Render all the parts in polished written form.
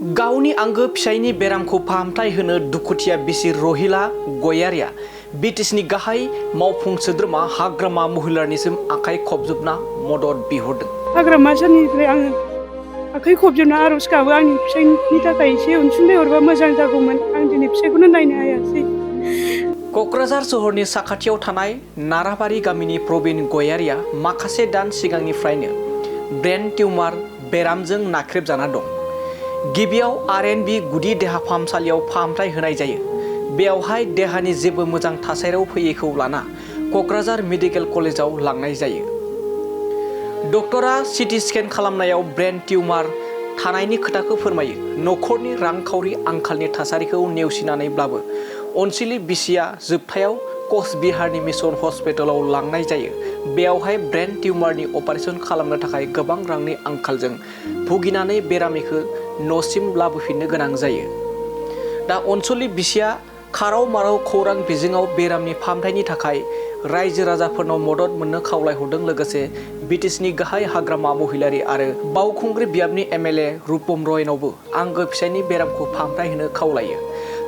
गावनि आंगो फिसायनि बेरामखौ फाहामथाय होनो दुखुथिया बिसि रहिला गयारिया बिटिसिनि गाहाय मावफुं सोद्रोमा हाग्रामा महिलारनिसिम आखाइ खबजोबना मदद बिहरदों। हाग्रामा सारनिफ्राय आङो आखाइ खबजोबना आरज गाबो आंनि फिसायनि थाखाय एसे अनसुंथाइ हरबा मोजां जागौमोन। आं दिनै फिसायखौनो नायनो हायासै। क'क्राझार सोहोरनि साखाथियाव थानाय नाराबारि गामिनि प्रबिन गयारिया माखासे दान सिगांनिफ्रायनो ब्रेन टिउमार बेरामजों नाख्रेबजाना दं। गिबियाव आर.एन.बि गुदि देहा फाहामसालियाव फाहामथाय होनाय जायो। बेयावहाय देहानि जेबो मोजां थासारियाव फैयैखौ लाना क'क्राझार मेडिकेल कलेजाव लांनाय जायो। डक्टरा सिटि स्केन खालामनायाव ब्रेन टिउमार थानायनि खोथाखौ फोरमायो। न'खरनि रांखावरि आंखालनि थासारिखौ नेवसिनानैब्लाबो अनसुलि बिसिया जोबथायाव कचबिहारनि मिशन हस्पिटालाव लांनाय जायो। बेयावहाय ब्रेन टिउमारनि अपारेशन खालामनो थाखाय गोबां रांनि आंखालजों भुगिनानै बेरामिखौ न'सिम लाबोफिननो गोनां जायो। दा अनसुलि बिसिया खाराव माराव खौरां बिजोङाव बेरामनि फाहामथायनि थाखाय रायजो राजाफोरनाव मदद मोननो खावलायहरदों। लोगोसे बिटिसिनि गाहाय हाग्रामा महिलारि आरो बावखुंग्रि बियाबनि एम.एल.ए. रुपम रयनावबो आंगो फिसायनि बेरामखौ फाहामथाय होनो खावलायो।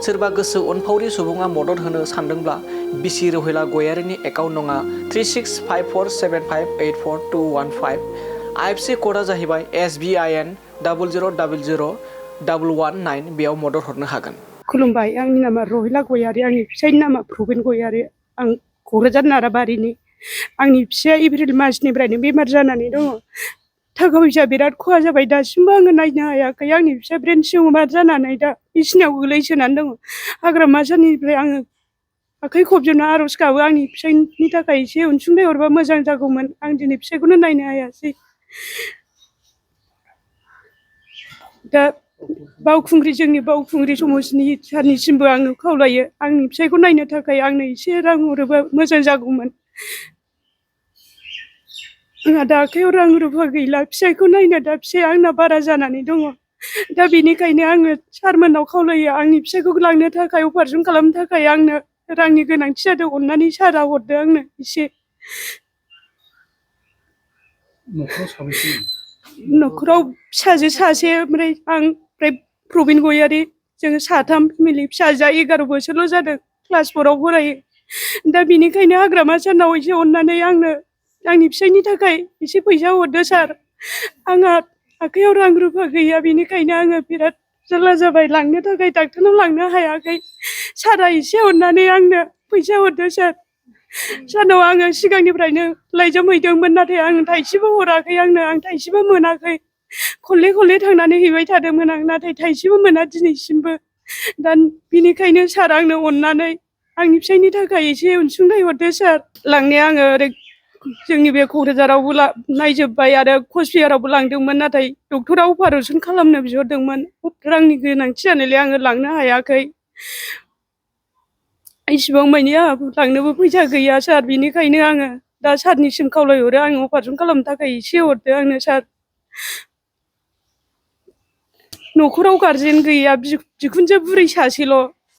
सोरबा गोसो अनफावरि सुबुङा मदद होनो सानदोंब्ला बिसि रहिला गयारिनि एकाउन्ट नङा 365475842115 IFC क'डआ जाहैबाय SBIN 00000119 बेयाव मदद हरनो हागोन। खुलुमबाय। आंनि नामा रहिला गयारि, आंनि फिसायनि नामा प्रबिन गयारि। आं क'क्राझार नाराबारिनि। आंनि फिसाया एप्रिल मासनिफ्रायनो बेमार जानानै दङ। थाखा फैसा बिराद खहा जाबाय। दासिमबो आङो नायनो हायाखै। आंनि फिसा ब्रेन टिउमार जानानै दा बिसिनायाव गोलैसोनानै दङ। हाग्रामा सारनिफ्राय आङो आखाइ खबजोबना आरज गाबो आंनि फिसायनि थाखाय एसे अनसुंथाइ हरबा मोजां जागौमोन। आं दिनै फिसायखौनो नायनो हायासै। दा जोंनि बावखुंग्रि समाजनि सारनिसिमबो आङो खावलायो आंनि फिसायखौ नायनो थाखाय आंनो एसे रां हरोबा मोजां जागौमोन। आंहा दा आखाइयाव रां रुफा गैला फिसायखौ नायनो। दा फिसाया आंना बारा जानानै दङ। दा बेनिखायनो आङो सारमोननाव खावलायो आंनि फिसायखौ लांनो थाखाय अपारेशन खालामनो थाखाय आंनो रांनि गोनांथि जादों। अननानै सारा हरदो आंनो एसे। न'खराव साबैसे? न'खराव फिसाजो सासे ओमफ्राय आं ओमफ्राय प्रबिन गयारि। जोङो साथाम फेमिलि। फिसाजोआ 11 बोसोरल' जादों, क्लास 4आव फरायो। दा बेनिखायनो हाग्रामा सारनाव एसे अननानै आंनो आंनि फिसायनि थाखाय एसे फैसा हरदो सार। आंहा आखाइयाव रां रुफा गैया, बेनिखायनो आङो बिराद जारला जाबाय। लांनो थाखाय डाक्टारनाव लांनो हायाखै। सारा एसे अननानै आंनो फैसा हरदो सार। सारनाव आङो सिगांनिफ्रायनो लाइजाम हैदोंमोन, नाथाय आं थाइसेबो हराखै आंनो। आं थाइसेबो मोनाखै। खनले थांनानै हैबाय थादोंमोन आं, नाथाय थाइसेबो मोना दिनैसिमबो। दा बेनिखायनो सार आंनो अननानै आंनि फिसायनि थाखाय एसे अनसुंथाइ हरदो सार। लांनाया आङो ओरै जोंनि बे क'क्राझारावबो नायजोब्बाय आरो कचबिहारावबो लांदोंमोन, नाथाय डक्टरा अपारेशन खालामनो बिहरदोंमोन। रांनि गोनांथि जानायलाय आङो लांनो हायाखै। इसिबां मानि आंहा लांनोबो फैसा गैया सार। बेनिखायनो आङो दा सारनिसिम खावलायहरो आङो अपारेशन खालामनो थाखाय एसे हरदो आंनो सार। न'खराव गारजेन गैया, बिखुनजो बुरै सासेल'।